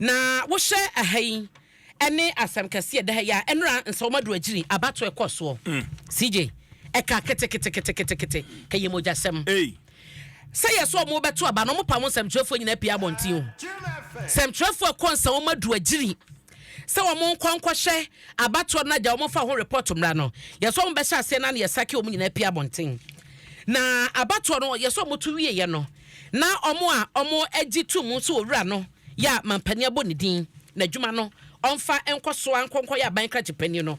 Na wohyɛ aha yi ɛne asɛm kɛseɛ ɛda ha yi a, ɛnora nsɛwɔmadu agyiri abato ɛkɔ soɔ. CJ, ɛka keteketeketekete kɛyɛ mogyasɛm. Sɛ yɛ sɛ ɔmo bɛto aba no, ɔmo pa mo nsɛmtwerɛfoɔ nyinaa pie abɔnten o. Sɛmtwerɛfoɔ ɛkɔ nsɛwɔmadu agyiri sɛ wɔn nkɔ nkɔhyɛ abatoɔ no agya wɔn fa ho report mmra no, yɛ sɛ wɔn bɛhyɛ aseɛ na yɛ sake wɔn nyinaa pie abɔnten. Na abatoɔ no, yɛ sɛ wɔn to wieɛ no, na wɔn a wɔn agye to mu sɛ owura no yɛ a mampanin abɔ ne din n'adwuma no ɔmfa nkɔ so ankɔ nkɔyɛ aban krakye panin no,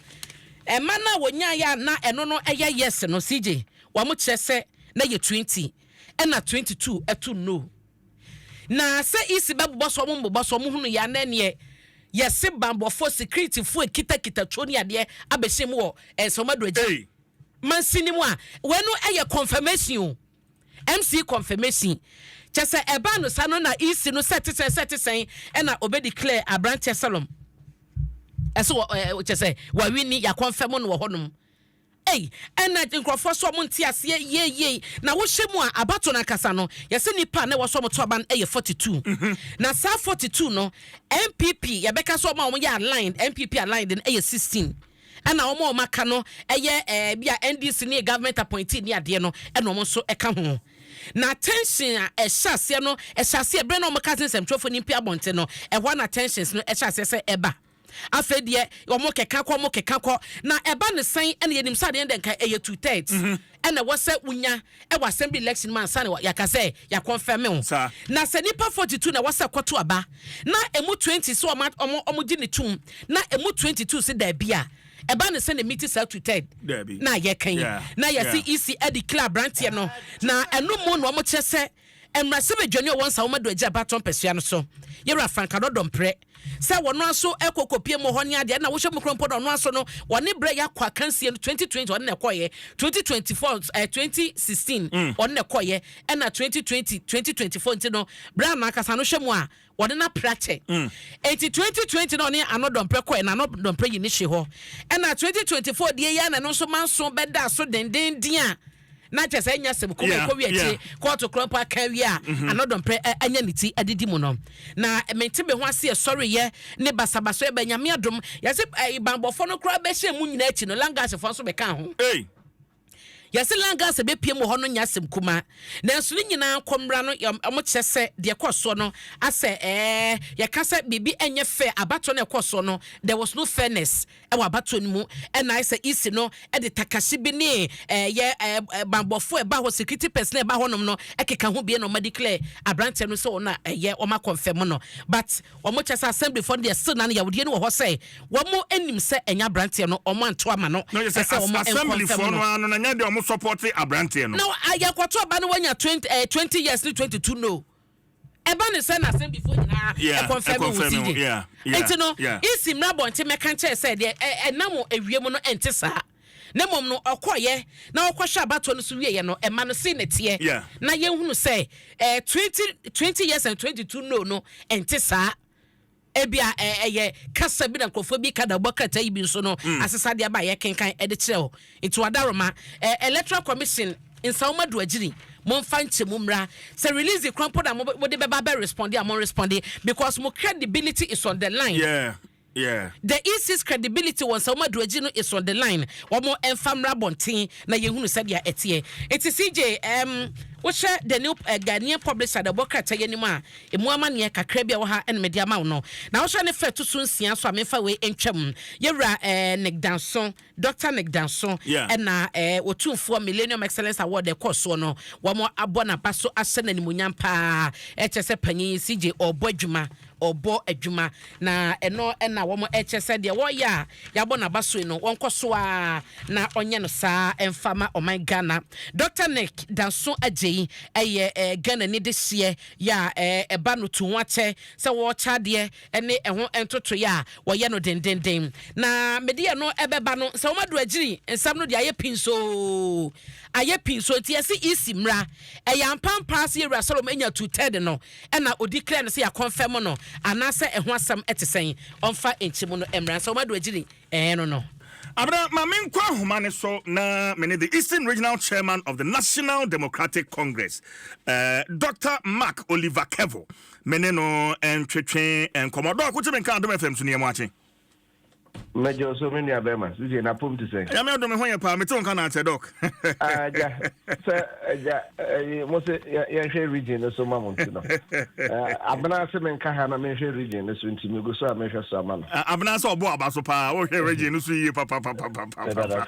ɛma no a wɔnyaeɛ a na ɛno no ɛyɛ yes no, CJ, wɔn kyerɛ sɛ na yɛ 20 ɛna 22 ɛto no. Na sɛ isi bɛbobɔ so, ɔmo mbobɔ so, ɔmo hunu yɛ anan neɛ yɛse bambɔfoɔ, securityfoɔ kitakita tuo ne adeɛ abɛhyɛ mu wɔ nsɛmadu akyi mansini mu a, wɔn no ɛyɛ confirmation o, MC confirmation kyɛ sɛ ɛbaa no sa no na EC no sɛ te sɛn sɛ te sɛn ɛna obe declare aberanteɛ Salom ɛso wɔ kyɛ sɛ wawini, yɛaconfirm no wɔ hɔnom. Ei, ɛna nkurɔfoɔ so ɔmo nte aseɛ yie. Na wohyɛ mu a, abato no ankasa no, yɛsɛ nipa a na ɛwɔ so ɔmo to aba no ɛyɛ 42. Na saa 42 no, NPP yɛbɛka sɛ ɔmo a ɔmo yɛ aligned, NPP aligned no ɛyɛ 16, ɛna ɔmo a ɔmo aka no ɛyɛ bi a NDC ne government appointee ne adeɛ no, ɛna ɔmo nso ɛka ho. Na tension a ɛhyɛ aseɛ no, ɛhyɛ aseɛ berɛ na ɔmo ka sɛ nsɛmtwerɛfoɔ ne mpi abɔnten no, ɛhɔ na tensions no ɛhyɛ aseɛ sɛ ɛba. Afei deɛ ɔmo keka kɔ, ɔmo keka kɔ, na ɛba ne sɛn ɛna yɛnim sɛ adeɛ no deɛ nka ɛyɛ two thirds ɛna ɛwɔ sɛ wonya ɛwɔ assembly election mu ansa na yɛaka sɛ yɛaconfirm wo. Na sɛ nipa 42 na ɛwɔ sɛ kɔto aba na emu 20 sɛ ɔmo gye ne tum na emu 22 sɛ daabi a, ɛba ne sɛ ne meet saa two third Daabi. na yɛka yi na yɛsi EC ɛde clear aberanteɛ no. Na ɛno mu na ɔmo kyerɛ sɛ mmarahyɛbadwani a ɔwɔ nsa wɔn ado agya abatɔ mpɛsua no so, yɛwura Frank Annor Dompreh, sɛ wɔn nso ɛkɔ kɔpie mu hɔ ne adeɛ na wohyɛ mu kuro mpo na ɔno nso no wɔne brɛ yɛ akɔ akansie no. 2020 ɔne na ɛkɔyɛ, 2024 2016 ɔne na ɛkɔyɛ, ɛna 2020, 2024. Nti no brɛ a n'akasa no hwɛ mu a, wɔde na pra kyɛ. Eti 2020 na ɔne Annor Dompreh kɔɛ na Annor Dompreh yi ne hye hɔ, ɛna 2024 deɛ yɛ na ɛno nso manso bɛda so dendenden a na kyɛ sɛ ɛnya sɛm kuma ɛkɔ wi akyire kɔɔto korɔ mpo aka wie a, Annor Dompreh anya ne ti adidi mu no na mente me ho ase. Ɛsɔreyɛ ne basabasa ɛbɛ. Nyame adom, yɛsɛ banbɔfoɔ no koraa bɛhyɛ mu nyinaa akyi no, langasfoɔ nso bɛka ho. Yɛsɛ langas bɛpie mu hɔ no nya asɛm kuma, nanso ne nyinaa kɔmmra no, ɔmo kyerɛ sɛ deɛ kɔ soɔ no asɛ yɛka sɛ biribi ɛnyɛ fair. Abatoɔ no ɛkɔ soɔ no, there was no fairness ɛwɔ abatoɔ no mu, ɛna ayɛ sɛ EC no ɛde takahye bi ne ɛyɛ ɛɛ banbɔfoɔ ɛba hɔ, security person ɛba hɔnom no ɛkeka ho bie na ɔmo declare aberanteɛ no sɛ ɔno a ɛyɛ ɔmo aconfirm no. But ɔmo kyerɛ sɛ assembly foɔ no deɛ, still na no yawudie no wɔ hɔ sɛ wɔn anim sɛ ɛnyɛ aberanteɛ no, ɔmo anto ama no. Na yɛ sɛ ɛsɛ ɔmo assembly nconfirm foɔ no. No ano na nyɛ deɛ ɔmo support aberanteɛ no. Na yɛkɔtɔ ɔba no, wanya 20 20 years ne 22 no, ɛba ne sɛ na assembly foɔ nyinaa ɛconfirm wo. Ɛconfirm wo, CJ, nti no isi mmra abɔnten mɛka nkyɛn sɛ deɛ ɛnam ewie mu no ɛnte saa, na mmom no ɔkɔyɛ na ɔkɔhwɛ abatoɔ no so wieɛ no, ɛma no se ne teɛ na yɛhunu sɛ 20 years and 22 no ɛnte saa. Ebi a ɛyɛ kasa bi na nkurɔfoɔ bi ka da bɔ krataa yi bi nso no asesa deɛ aba a yɛkenkan ɛde kyerɛ o. Nti wadaroma Electoral Commission nsawoma do agyiri, momfa nkyɛmu mmra sɛ release kora mpo na mode bɛba bɛ respond a, mo respond because mo credibility is on the line. The EC's credibility wɔ nsawoma do agyi no is on the line. Wɔn mfa mmra abɔnten na yɛhunu sɛdeɛ ɛteɛ. Nti CJ, wohyɛ the New Ghanaian Publisher de bɔ krataa yɛ anim a, emu amanneɛ kakra bi a wɔ ha ɛna mede ama wo no. Na wohyɛ ne fɛ to so nsia so a, memfa wei ntwam. Yɛwura Nick Danso, Dr Nick Danso, ɛna Otumfoɔ Millennium Excellence Award ɛkɔ soɔ no, wɔn abɔ n'aba so ahyɛ n'animonyam paa. Ɛkyɛ sɛ panyin yi, CJ, ɔrebɔ adwuma, ɔbɔ adwuma, na ɛno ɛna wɔn ɛkyɛ sɛ deɛ wɔreyɛ a yɛabɔ n'aba so yi no, wɔnkɔ so a na ɔnyɛ no saa ɛmfa ma ɔman Ghana. Dr Nick Danso Agyei ɛyɛ Ghana ni de hyeɛ yɛ a ɛba no tu ho akyɛ sɛ wɔrekyɛ adeɛ ɛne ɛho ntotoeɛ a wɔyɛ no dendenden. Na mede yɛ no ɛbɛba no sɛ wɔn ado agyiri nsɛm no deɛ ayɛ pinsoo, ayɛ pinsoo. Nti yɛsi EC mmra, ɛyɛ ampampa sɛ yɛwura Solomon anya two third no ɛna odi clear no sɛ yɛaconfirm no, anaasɛ ɛho asɛm ɛte sɛn? Ɔmfa nkyɛmu no mmra sɛ wɔn ado agyiri ɛɛ no. Abena, ma menkɔ ahoma ne so na mene the Eastern Regional Chairman of the National Democratic Congress, Dr. Mark Oliver Kevo, mene no ntwetwe nkɔmmɔ. Doc, wote me nka Adom FM so nneɛma akye? Mɛgye so, me nua bɛrima sisi na pom te sɛ. Nyame adom, ho yɛ paa. Mete wo nka na akyɛ, Doc. Agya sɛ agya ɛyi mo sɛ yɛnhwɛ region no so ma mo, nti no Abena sɛ menka ha na menhwɛ region no so, nti megu so a mehwɛ so ama no. Abena sɛ ɔbɔ aba so paa, wohwɛ region no so yie papapapapapa.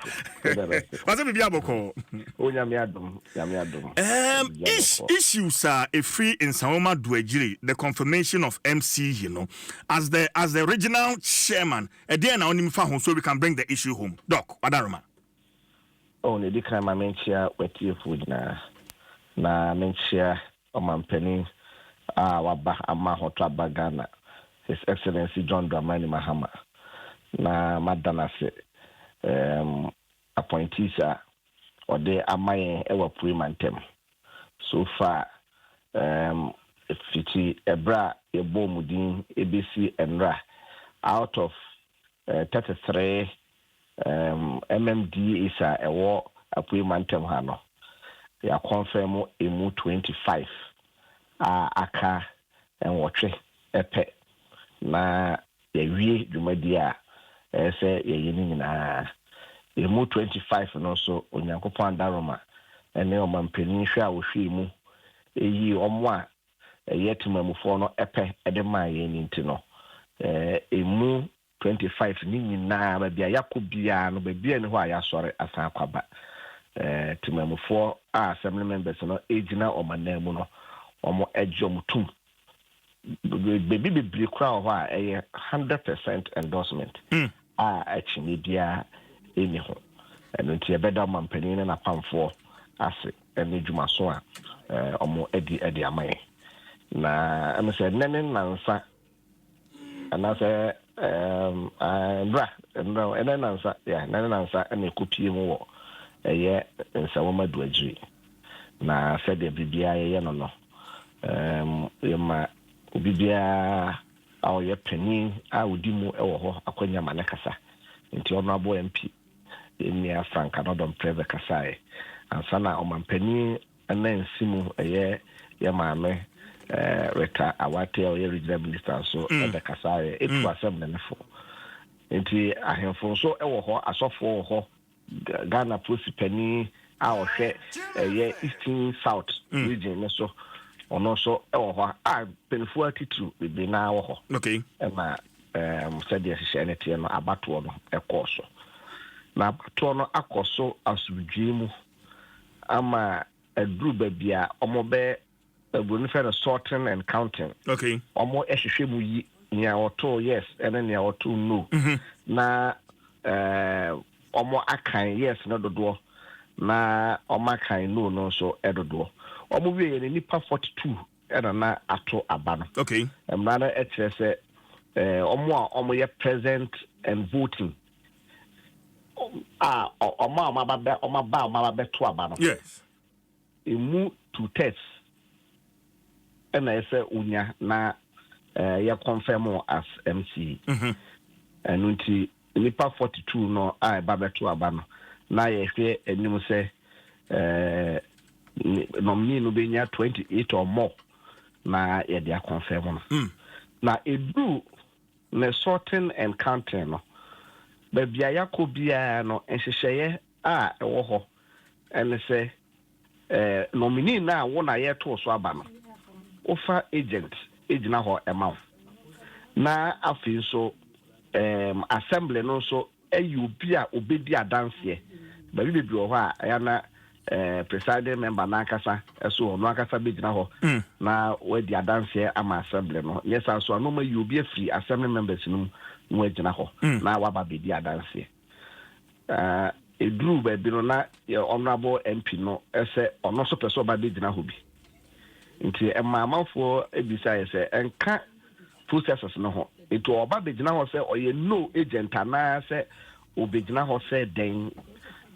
Wasɛ biribi abɔkɔɔ? O, Nyame adom, Nyame adom. Issues a ɛfiri Nsawam Adoagyiri, the confirmation of MCE as the regional chairman, ɛdeɛn na wonim fa ho so we can bring the issue home, Doc Wadaroma? Oh, ne di kan, ma menkyia watiefoɔ nyinaa na menkyia ɔmampanin a waba ama ahotɔ aba Ghana, His Excellency John Dramani Mahama, na mada no ase appointees a ɔde ama yɛn ɛwɔ Apue mantam so far. Fiti ɛberɛ a yɛbɔɔ mu din ebesi nnora, out of 33 MMDAs a ɛwɔ Apue mantam ha no, yɛaconfirm emu 25 a aka 8 ɛpɛ na yɛwie dwumadi a ɛyɛ sɛ yɛyɛ no nyinaa. Emu 25 no nso, Onyankopɔn adaroma ɛne ɔmampanin hwɛ a wɔhwɛ mu ɛyi ɔmo a ɛyɛ temamufoɔ no ɛpɛ ɛde maa yɛn no nti no, emu 25 ne nyinaa, baabi a yɛakɔ biara no, baabi a ne hɔ a yɛasɔre asan akɔaba, temamufoɔ a assembly members no ɛgyina ɔmo anan mu no, ɔmo agye ɔmo tum. Baabi bebree koraa wɔ hɔ a ɛyɛ 100% endorsement a akyinnye biara ɛnni ho. Ɛno nti yɛbɛda ɔmampanin ne n'apamfoɔ ase ne dwumaso a ɔmo adi adi ama yɛn. Na ɛno sɛ nnɛ ne nansa anaasɛ nwura nwura, ɛnɛ nansa yɛ, ɛnɛ ne nansa ɛna ɛkɔpie mu wɔ ɛyɛ Nsawam Adoagyiri. Na sɛdeɛ biribiara yɛyɛ no, yɛma obi biara a ɔyɛ panin a ɔdi mu wɔ hɔ akɔnya ma ne kasa. Nti Honourable MP nnua Frank Annoh-Dompreh bɛkasaeɛ ansa na ɔmampanin ɛna nsi mu ɛyɛ yɛ maame Rita Awate a ɔyɛ regional minister nso ɛbɛkasaeɛ ɛtu asɛm ne ne fo. Nti ahemfo nso ɛwɔ hɔ, asɔfoɔ wɔ hɔ, Ghana polisi panin a ɔhwɛ ɛyɛ Eastern South region ne so, ɔno nso ɛwɔ hɔ, a mpanimfoɔ atitiriw bebree naa wɔ hɔ. Ɛna sɛdeɛ hyehyɛ ne teɛ no, abatoɔ no ɛkɔɔ so, na abatoɔ no akɔ so asomdwee mu ama aduru baabi a ɔmo bɛ aburoni fɛ no sorting and counting. Ɔmo hwehwɛ mu yi nea ɔtoo yes ɛne nea ɔtoo no, na ɔmo akan yes no dodoɔ na ɔmo akan no no nso dodoɔ. Ɔmo wie yɛ no, nipa 42 ɛna na ato aba no. Mmara no kyerɛ sɛ ɔmo a ɔmo yɛ present and voting a ɔmo a ɔmo aba bɛ ɔmo aba a ɔmo aba bɛto aba no, emu 2/3 ɛna ɛsɛ onya na yɛ confirm as MCE. Ɛno nti nipa 42 no a ɛba bɛto aba no, na yɛhwɛ anim sɛ nominee no bɛnya 28 or more na yɛde aconfirm no. Na eduru ne sorting and counting no, baabi a yɛakɔ biara no, nhyehyɛeɛ a ɛwɔ hɔ ɛne sɛ nominee no a wo na yɛtoo so aba no, wofa agent gyina hɔ ɛma wo, na afei nso assembly no nso ɛyɛ obi a obɛdi adanseɛ. Baabi bebree wɔ hɔ a ɛyɛ na presiding member n'ankasa ɛso, ɔno ankasa bɛgyina hɔ na wadi adanseɛ ama assembly no. Nyɛ saa nso a, na ɔma yi obi afiri assembly members no mu na wagyina hɔ na waba bɛdi adanseɛ. Ɛduru baabi no, na yɛ honourable MP no ɛsɛ ɔno nso pɛ sɛ ɔba bɛgyina hɔ bi, nti ɛma amanfoɔ ebisa yɛ sɛ ɛnka processes no ho, nti ɔba bɛgyina hɔ sɛ ɔyɛ no agent anaasɛ ɔbɛgyina hɔ sɛ dɛn?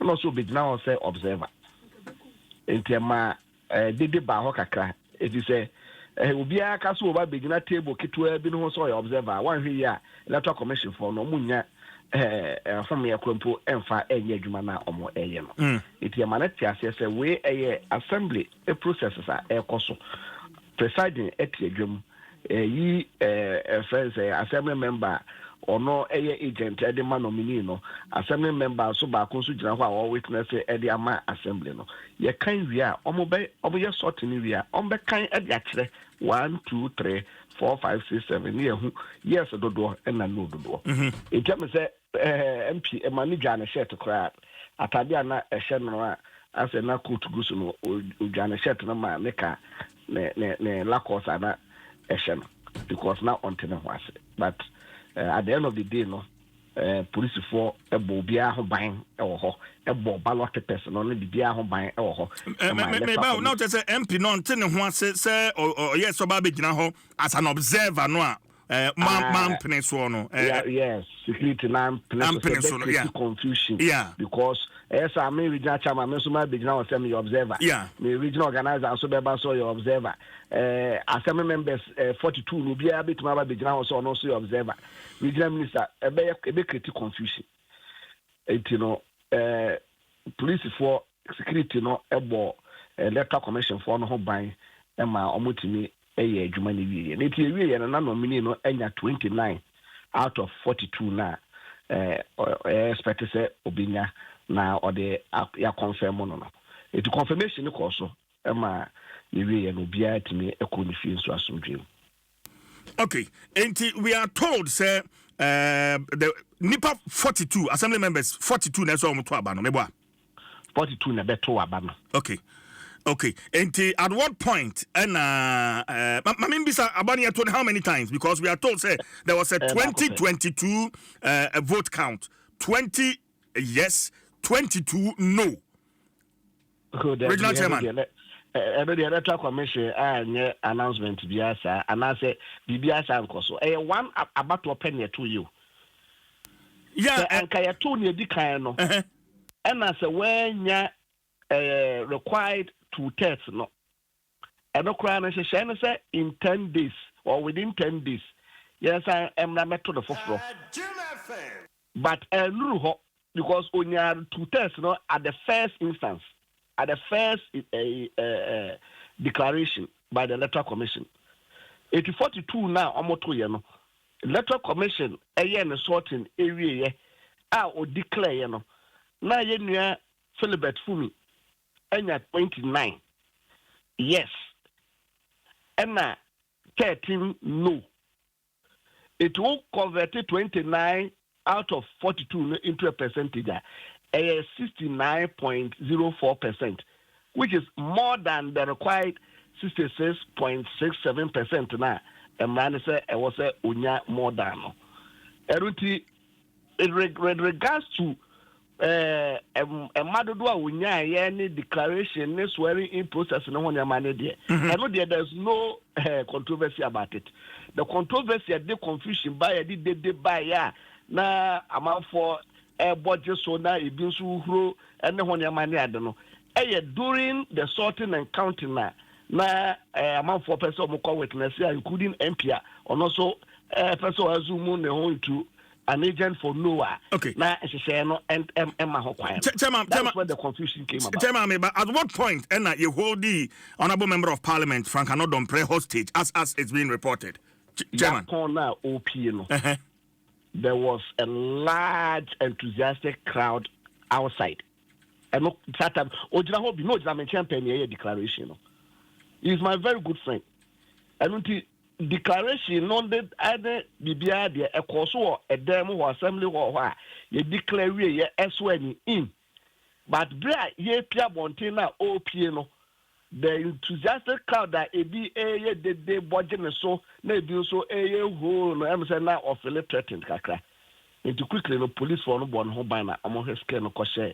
Ɛna ɔsɛ ɔbɛgyina hɔ sɛ observer. Nti ɛma dede baa hɔ kakra, ɛti sɛ obiara ka so ɔba bɛgyina table ketewa bi no ho sɛ ɔyɛ observer a, wanhwɛ yi a, Electoral Commission foɔ no ɔmo nya. Homeɛ kora mpo ɛmfa ɛnyɛ adwuma no a ɔmo ɛyɛ no. Nti ɛma no te aseɛ sɛ wei ɛyɛ assembly processes a ɛrekɔ so. Presiding ɛte adwam, ɛyi ɛfrɛ sɛ assembly member, ɔno ɛyɛ agent ɛde ma nominee no. Assembly member nso baako nso gyina hɔ a ɔwɔ witness ɛde ama assembly no. Yɛkan wie a, ɔmo bɛ ɔmo yɛ sorting wie a, ɔmo bɛkan ɛde akyerɛ 1, 2, 3, 4, 5, 6, 7 ne yɛhu yes dodoɔ ɛna no dodoɔ. Eti ɛmi sɛ MP ɛma ne dwa ne shirt koraa, atade a na ɛhyɛ no a asɛ na coat gu so no, odwa ne shirt no ma ne ka ne Lacoste a na ɛhyɛ no because na ɔnte ne ho ase. But at the end of the day no, polisifoɔ ɛbɔ obiara ho ban ɛwɔ hɔ, ɛbɔ ballot papers no ne biribiara ho ban ɛwɔ hɔ. Meba na wokyɛ sɛ MP no ɔnte ne ho ase sɛ ɔyɛ sɛ ɔba bɛgyina hɔ as an observer no a mampene soɔ no. Yes, security na mpene so sɛ bɛ confusion because ɛyɛ sɛ ame regional chairman, me nso ma bɛgyina hɔ sɛ meyɛ observer, me regional organizer nso bɛba so ɔyɛ observer, assembly members 42 no, obiara bɛtumi aba bɛgyina hɔ sɛ ɔno nso yɛ observer, regional minister, ɛbɛyɛ ɛbɛ create confusion. Eti no polisifoɔ security no ɛbɔ Electoral Commission foɔ no ho ban ɛma wɔn tumi ɛyɛ adwuma no wie. Ne ti ewie yɛ no, na nominee no anya 29 out of 42 na ɛɛ expect sɛ obinya na ɔde yɛ confirm no. Eti confirmation no kɔɔ so ɛma yɛwie yɛ no, obiara tumi ɛkɔ ne fie nso asomdwe mu. Okay, nti we are told sɛ the nipa 42 assembly members, 42 na ɛsɛ ɔmo to aba no, meboa? 42 na ɛbɛto aba no. Okay, nti at what point ɛna maame mbisa, aba no yɛto no how many times? Because we are told say there was a 2022 vote count, 20 yes, 22 no. Regional chairman. Ɛno deɛ, Electoral Commission anyɛ announcement biara saa anaasɛ biribiara saa nkɔ so. Ɛyɛ one abatoɔ pɛ ne ɛto yi o. Sɛ anka yɛto ne edi kan no, ɛna sɛ wɔanya required two thirds no, ɛno koraa no, nhyehyɛ no sɛ in 10 days or within 10 days yɛnsan mmra mɛto no foforɔ. But ɛnuru hɔ because onya two thirds no at the first instance, at the first declaration by the Electoral Commission. Eti 42 na ɔmo to yɛ no, Electoral Commission ɛyɛ ne sorting ewie yɛ a o declare yɛ no, na yɛ nua Philibert Fumi ɛnya 29 yes ɛna 13 no. It will convert 29 out of 42 no into a percentage a ɛyɛ 69.04%, which is more than the required 66.67% na mmara ne sɛ ɛwɔ sɛ onya more than no. Ɛno nti with regards to mma dodoɔ a onyaayɛ ne declaration ne swearing in process ne ho nneɛma ne deɛ, ɛno deɛ, there is no controversy about it. The controversy ɛde confusion ba, yɛde dede ba yɛ a na amanfoɔ ɛbɔ gye so na ebi nso huro ɛne ho nneɛma ne ade no, ɛyɛ during the sorting and counting na amanfoɔ pɛ sɛ ɔmo kɔ witness a, including MP a ɔno nso pɛ sɛ ɔassume ne ho into an agent for no a na nhyehyɛeɛ no ɛma ho kwan. Chairman, That's Chairman, where the confusion came about. Chairman, but at what point ɛna you hold the honourable member of parliament Frank Annoh-Dompreh hostage as it's being reported? Chairman. Yapon na opie no, there was a large enthusiastic crowd outside. Ɛno that time ogyina hɔ bi na ogyina me nkyɛn pɛ nea ɛyɛ declaration no. He is my very good friend. Ɛno nti declaration no de ɛne biribiara deɛ, ɛkɔɔ so wɔ ɛdan mu wɔ assembly hall hɔ a yɛ declare wie yɛ ɛso ɛni in. But bere a yɛpia abɔnten na ɔrepie no, the enthusiastic crowd a ebi ɛyɛ dede bɔgye ne so na ebi nso ɛyɛ hoo no, ɛmu sɛ na ɔfeel threatened kakra. Nti quickly no, police foɔ no bɔ ne ho ban na wɔn hwɛ scale no kɔhyɛ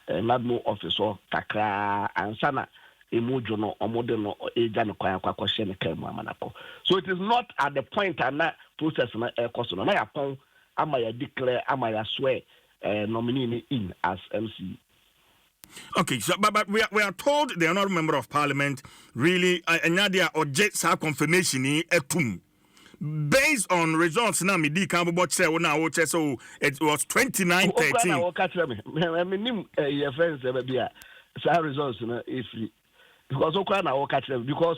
NADMO office hɔ kakraa ansa na emu dwo no, wɔn de no egya ne kwan akɔ akɔhyɛ ne kaa mu ama n'akɔ. So it is not at the point a na process no ɛkɔ so no na yɛapɔn ama yɛ declare ama yɛ swear nominee no in as MCE. Okay, so but we are told the honourable member of parliament really ɛnya deɛ a ɔgye saa confirmation yi ɛtum. Based on results na medi kan bobɔ kyerɛ wo na wokyerɛ sɛ o, it was 29 Okura 13. Na wɔka kyerɛ me, menim yɛ fɛn sɛ baabi a saa results no ɛfiri, because okura na wɔka kyerɛ me, because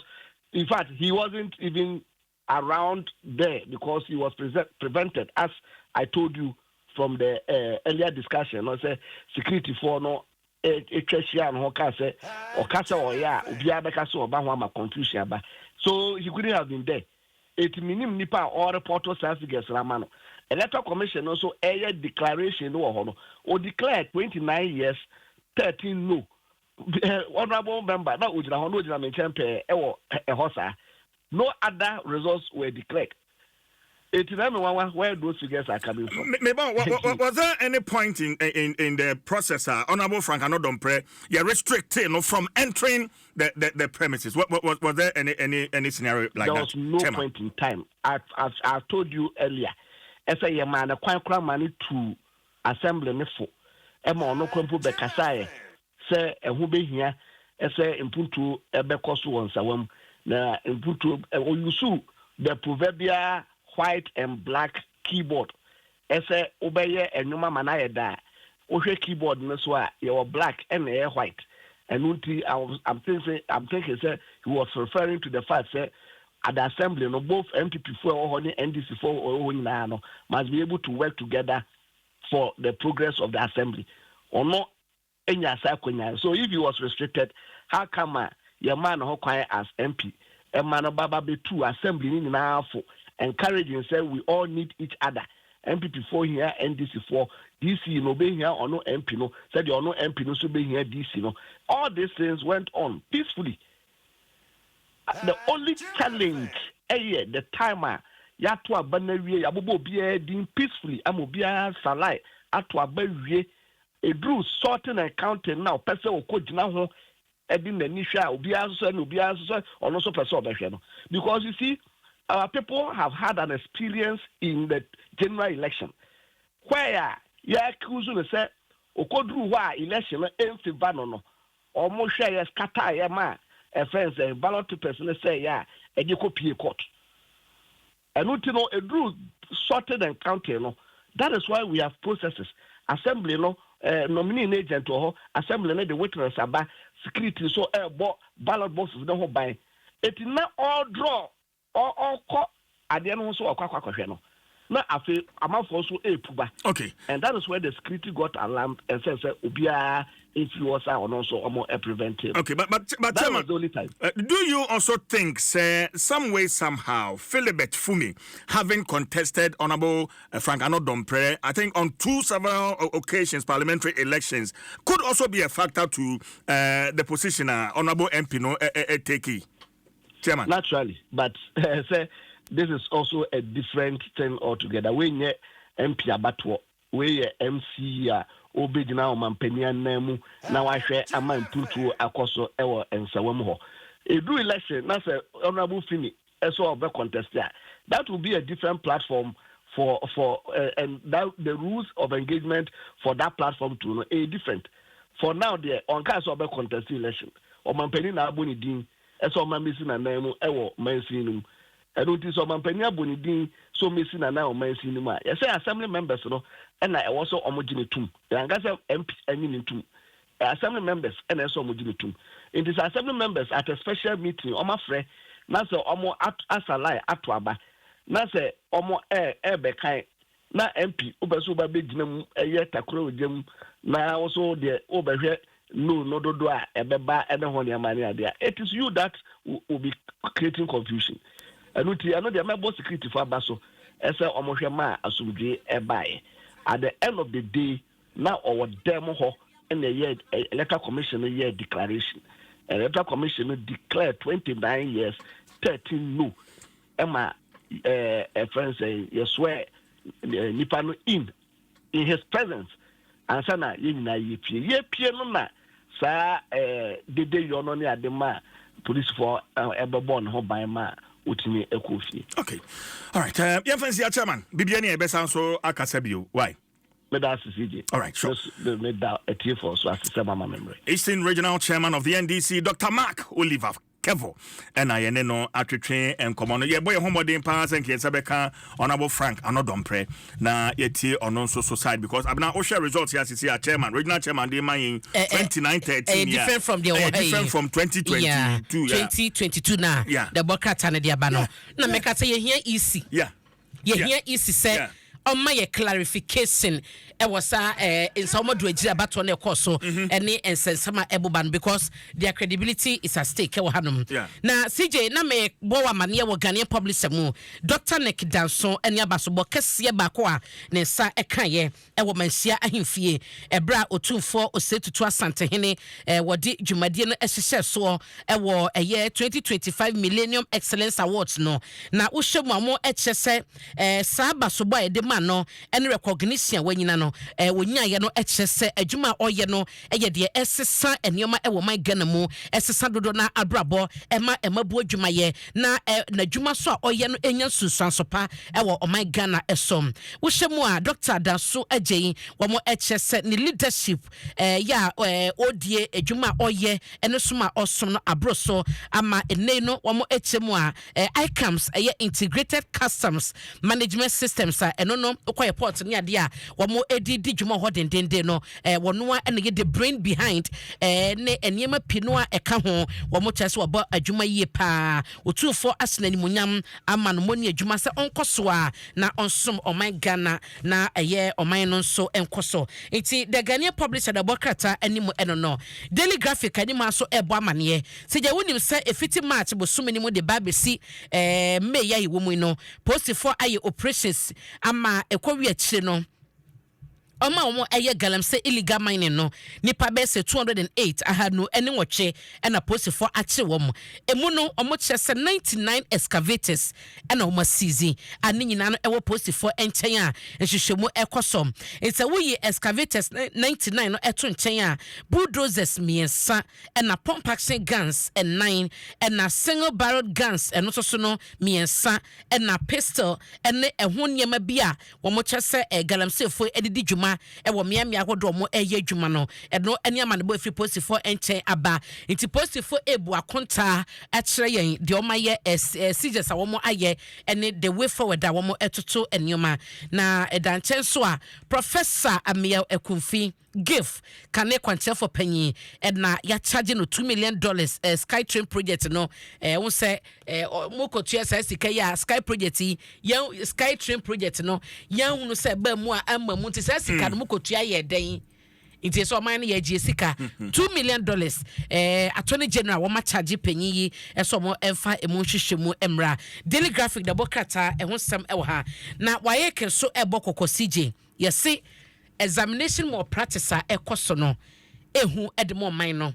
in fact he wasn't even around there because he was prevented, as I told you from the earlier discussion no, sɛ security foɔ no etwa hyia no ho ka sɛ ɔka sɛ ɔyɛ a, obiara bɛka sɛ ɔba ho ama confusion aba, so he couldn't have been there. Eti minim nipa a ɔreport saa figures na ama no. Electoral Commission no nso ɛyɛ declaration no wɔ hɔ no, o declare 29 yes, 13 no. Honourable member na ogyina hɔ na ogyina me nkyɛn pɛɛ ɛwɔ ɛhɔ saa. No other results were declared. Eti na mi nwanwa where those figures are coming from. Meba, was there any point in the process, Honorable Frank Annoh-Dompreh, you restricted no, from entering the premises? Was there any scenario like There that? was no Chairman? point in time. I told you earlier. Ɛsɛ yɛ maa ne kwan kora maa ne tu assembly ne fo ɛma ɔno kora mpo bɛkasa yɛ sɛ ɛho bɛhia ɛsɛ mpuntuo ɛbɛkɔ so wɔ Nsawam na mpuntuo ɔuse the proverbial white and black keyboard, ɛsɛ wobɛyɛ ɛnwoma ma n'ayɛ da a wohwɛ keyboard no so a, yɛwɔ black ɛna ɛyɛ white. Ɛno nti I'm thinking sɛ he was referring to the fact sɛ at the assembly no, both NPP fo ɛwɔ hɔ ne NDC fo ɛwɔ hɔ nyinaa no must be able to work together for the progress of the assembly. Ɔno enya saa akonnwa, so if he was restricted, how come a yɛmaa ne ho kwan as MP ɛma no baba bɛtu assembly ne nyinaa fo, encouraging sɛ we all need each other? NPP foɔ hia NDC foɔ, DC no obɛhia ɔno MP no sɛdeɛ ɔno MP no nso bɛhia DC no. All these things went on peacefully. The only challenge ɛyɛ the time a yɛato aba no awie, yɛabobɔ obiara din peacefully ama obiara salai ato aba wie, eduru sorting and counting na ɔpɛ sɛ ɔkɔ gyina ho ɛde n'ani hwɛ a, obiara nso ɛna obiara nso sɛ ɔno nso pɛ sɛ ɔbɛhwɛ no, because you see, our people have had an experience in the general election where yɛ accuse no sɛ okoduru hɔ a, election no ɛnfavour no, ɔmo hwɛ yɛ scatter yɛ ma ɛfɛn sɛ ballot papers no sɛ yɛ a ɛde kɔ pie court. Ɛno ti no, eduru sorting and counting no, that is why we have processes. Assembly no nominee no agent wɔ hɔ, assembly no de witness aba, security nso ɛɛbɔ ballot boxes ne ho ban. Eti na ɔdraw ɔkɔ adeɛ no ho so ɔkɔ akɔhwɛ no na afei amanfoɔ nso epu ba. And that is where the security got alarmed and said sɛ obiara efiri hɔ sa ɔno nso ɔmo prevent it. Okay, but That Chairman, was the only time. Do you also think, say, some way somehow, Philibert Fumi, having contested Honorable Frank Annoh-Dompreh, I think on two several occasions, parliamentary elections, could also be a factor to the position Honorable MP no take? Chairman. Naturally, but say this is also a different thing altogether. Wei nyɛ MP abatoɔ, wei yɛ MCE a obɛgyina ɔmampanin anan mu na wahwɛ ama mpuntuo akɔ so ɛwɔ Nsawam hɔ. Edu election na sɛ Honourable Fini ɛsɛ ɔbɛ contest a, that will be a different platform for and that the rules of engagement for that platform too no ɛyɛ different. For now deɛ, ɔnka sɛ ɔbɛ contest election. Ɔmampanin na abɔ ne din ɛsɛ ɔma mesi n'anan mu ɛwɔ mansin no mu. Ɛno nti sɛ ɔmampanin abɔ ne din sɛ ɔmesi n'anan wɔ mansin no mu a, yɛsɛ assembly members no ɛna ɛwɔ sɛ ɔmo gye ne tum. Yɛnka sɛ MP ɛnye ne tum. Assembly members ɛna ɛsɛ ɔmo gye ne tum. Nti sɛ assembly members at a special meeting ɔmo afrɛ na sɛ ɔmo asa line ato aba na sɛ ɔmo ɛɛbɛkan na MP wopɛ sɛ woba bɛgyina mu ɛyɛ takora ogya mu na wo deɛ wobɛhwɛ no dodo a ɛbɛba ɛne ho nneɛma ne adeɛ a, it is you that will be creating confusion. Ɛno nti ɛno deɛ, mɛbɔ security fo aba so ɛsɛ ɔmo hwɛ ma asomdwe ɛbaeɛ. At the end of the day na ɔwɔ dɛm hɔ ɛna ɛyɛ Electoral Commission no yɛ declaration. Electoral Commission no declare 29 yes, 13 no, ɛma ɛfɛn sɛ yɛ swear nipa no in his presence ansa na yɛn nyinaa yɛpie. Yɛpie no na saa dede yɔ no ne ade ma polisifoɔ ɛbɛbɔ ne ho ban ma wotumi ɛkɔ fie. Okay, all right, yɛmfa nsi, Chairman, biribia ne yɛbɛsa nso akasa bio, why? Meda ase, CJ. All right, sure. Meda atiefoɔ so ase sɛ mama memmerɛ. Eastern Regional Chairman of the NDC, Dr. Mark Oliver. Kevor ɛna yɛne no atwetwe nkɔmmɔ no. Yɛbɔ yɛn ho mmɔden paa sɛ nka yɛn nsa bɛka Honourable Frank Anodɔmprɛ na yɛtie ɔno nso so side, because abena wohwɛ results yɛ asisi a chairman, regional chairman de ma yɛn 2913 ɛyɛ different from deɛ wɔ ha yi, different from 2022. 2022 na the bɔ krataa no de aba no na mɛka sɛ yɛhia EC, yɛhia EC sɛ ɔma yɛ clarification ɛwɔ saa Nsawam Adoagyiri abatoɔ no ɛkɔɔ so ɛne nsɛnsɛm a ɛboba no, because their credibility is at stake ɛwɔ hanom. Na CJ, na mebɔ wɔ amanneɛ wɔ Ghanaian Publisher mu, Dr Nick Danso ne abasobɔ kɛseɛ baako a ne nsa ɛkaeɛ ɛwɔ Manhyia ahemfie ɛberɛ a Otumfoɔ Osei Tutu Asantehene wɔde dwumadie no ɛhyehyɛ soɔ ɛwɔ ɛyɛ 2025 Millennium Excellence Awards no. Na wohyɛ mu a, mo ɛkyerɛ sɛ saa abasobɔ a yɛde ma no ɛne recognition a wanyina no wɔnyaeɛ no ɛkyerɛ sɛ adwuma a ɔyɛ no ɛyɛ deɛ ɛsesa nneɛma ɛwɔ man Ghana mu, ɛsesa dodoɔ no abrabɔ, ɛma ɛmabu adwumayɛ na n'adwuma so a ɔyɛ no ɛnya nsunsuanso pa ɛwɔ ɔman Ghana. Ɛso wohyɛ mu a, Dr Danso agye yi, wɔn ɛkyerɛ sɛ ne leadership yɛ a ɔdie adwuma a ɔyɛ ɛne som a ɔsom no aboro so ama ɛnɛ no. Wɔn ɛkyerɛ mu a, ICAMS, ɛyɛ Integrated Customs Management Systems a ɛno no wokɔyɛ port ne adeɛ a wɔn ɛdi di dwuma hɔ dendenden no, wɔn a ɛna yɛ the brain behind ne nneɛma pii no a ɛka ho. Wɔn kyerɛ sɛ wɔbɔ adwuma yie paa. Otumfoɔ asena animuonyam ama no mɔni adwuma sɛ ɔnkɔ so a na ɔnsom ɔman Ghana na ɛyɛ ɔman no nso nkɔ so. Nti The Ghanaian Publisher da bɔ krataa anim ɛno no. Daily Graphic anim nso ɛbɔ amaneɛ sɛ gya wonim sɛ ɛfiti March bosome no mu de ba bɛsi May yɛ wɔ mu no, polisifoɔ ayɛ operations ama ɛkɔ wi akyire no, ɔma wɔn ɛyɛ galamsey, illegal mining no, nipa bɛyɛ sɛ 208, 208, ɛna polisifoɔ akyere wɔn. Emu no, wɔn kyerɛ sɛ 99 excavators ɛna wɔn aseize a ne nyinaa no ɛwɔ polisifoɔ nkyɛn a nhwehwɛmu ɛkɔ so. Nti woyi excavators 99 no ɛto nkyɛn a, bulldozers mmiɛnsa, ɛna pump action guns ɛnan, ɛna single barrel guns ɛno nso so no mmiɛnsa, ɛna pistol ɛne ɛho nneɛma bi a wɔn kyerɛ sɛ galamseyfoɔ ɛde dwuma ɛwɔ mmeammea ahodoɔ wɔn ɛyɛ adwuma no. Ɛno ɛne amanebɔ efiri polisifoɔ nkyɛn aba. Nti polisifoɔ ebu akontaa ɛkyerɛ yɛn deɛ wɔn ayɛ, seizures a wɔn ayɛ ɛne the way forward a wɔn ɛtoto nneɛma. Na ɛda nkyɛn so a, Professor Ameyaw Ekumfi Gift kane kwankyerɛfoɔ panyin ɛna yɛakyagye no $2 million sky train project no. Wo sɛ mokɔtua saa sika yi a, sky project yi yɛn, sky train project no, yɛn hunu sɛ ɛbaa mu a ama mu. Nti saa sika no mokɔtua yɛ dɛn? Nti sɛ ɔman no yɛgye sika $2 million, Attorney General wɔn akyagye panyin yi ɛsɛ wɔn ɛmfa emu nhwehwɛ mu mmra. Daily Graphic dabɔ krataa ɛho nsɛm ɛwɔ ha. Na wayɛ kɛ so ɛbɔ kɔkɔ. CJ, yɛse examination malpractice a ɛkɔ so no ehu ɛde mo ɔman no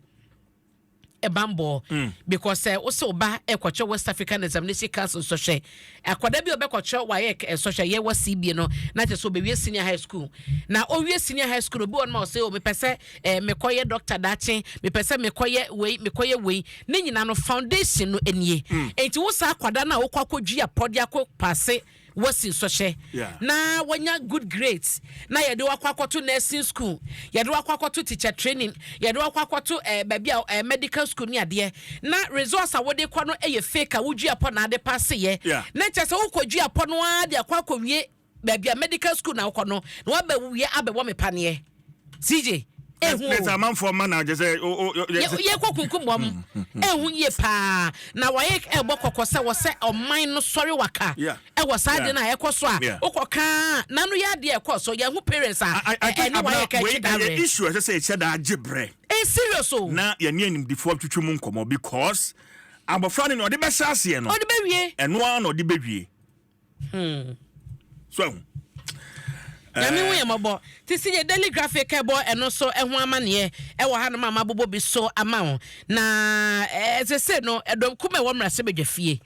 ɛbanbɔ because sɛ wosɛ ɔba ɛkɔkyɛ West African Examination Council nsɔhwɛ, akwadaa bi a ɔbɛkɔkyɛ WAEC nsɔhwɛ yɛwɔ CBA no na kyerɛ sɛ ɔbɛwie senior high school. Na ɔwie senior high school, obi wɔ no ma ɔsɛ o, mepɛ sɛ mekɔyɛ doctor daakye, mepɛ sɛ mekɔyɛ wei, mekɔyɛ wei. Ne nyinaa no, foundation no nie. Nti wo saa akwadaa no a wokɔ akɔdwi apɔde akɔ pass wɔsi nsɔhyɛ na wɔnya good grades na yɛde wakɔ akɔto nursing school, yɛde wakɔ akɔto teacher training, yɛde wakɔ akɔto baabi a medical school ne adeɛ, na results a wɔde kɔ no yɛ fake a wodwi apɔ na ade pass yɛ na kyerɛ sɛ wokɔ dwi apɔ no ara de akɔ akɔwie baabi a medical school na wokɔ no na wabɛ wie abɛwɔ me paneɛ. CJ, ehu o. Amanfoɔ ma na agye sɛ yɛkɔ kunkum wɔm. Ehu yie paa na wɔyɛ ɛbɔ kɔkɔ sɛ wɔsɛ ɔman no sɔre waka ɛwɔ saa de no a ɛkɔ so a wokɔ kaa nano yɛ adeɛ ɛkɔ so yɛn ho parents a ɛne wɔyɛ ka akyi dabrɛ. Issue ɛsɛ sɛ ɛkyɛ daa gye brɛ. Ɛ serious o. Na yɛne animdifoɔ twitwi mu nkɔmmɔ, because abɔfra no ne ɔde bɛhyɛ aseɛ no ɔde bɛwie. Ɛno ara na ɔde bɛwie so ɛho. Nyame hu yɛ mmɔbɔ. Te sɛ yɛ Daily Graphic ɛbɔ ɛno nso ɛho amanneɛ ɛwɔ hanom a mabobɔ bi so ama wo. Na ɛsɛ sɛ no ɛdɔm kum ɛwɔ mmarahyɛbadwa fie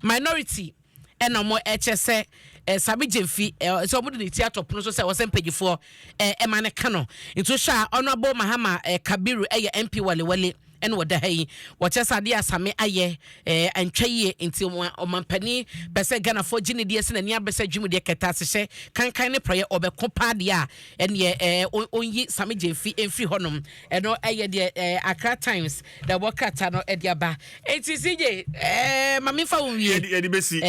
minority ɛna ɔmo ɛkyɛ sɛ Sammy Gyamfi sɛ ɔmo de ne ti atɔ pono so sɛ wɔsɛ mpanyinfoɔ ɛma ne ka no. Nti wohwɛ a, Honourable Mahama Kabiru ɛyɛ MP Walewale. Ɛna wɔda ha yi, wɔkyɛ sɛ adeɛ asame ayɛ antwa yie, nti ɔmampanin pɛ sɛ Ghanafoɔ gye ne deɛ sɛ n'ani abɛ sɛ dwumadeɛ kɛtɛ asehyɛ kankan ne prɔyɛ ɔbɛko paa deɛ a, ɛneɛ ɔnyi Sammy Gyamfi mfiri hɔnom. Ɛno ɛyɛ deɛ Accra Times na ɛwɔ krataa no ɛde aba. Enti CJ, ma memfa wo nwie. Yɛde bɛsi.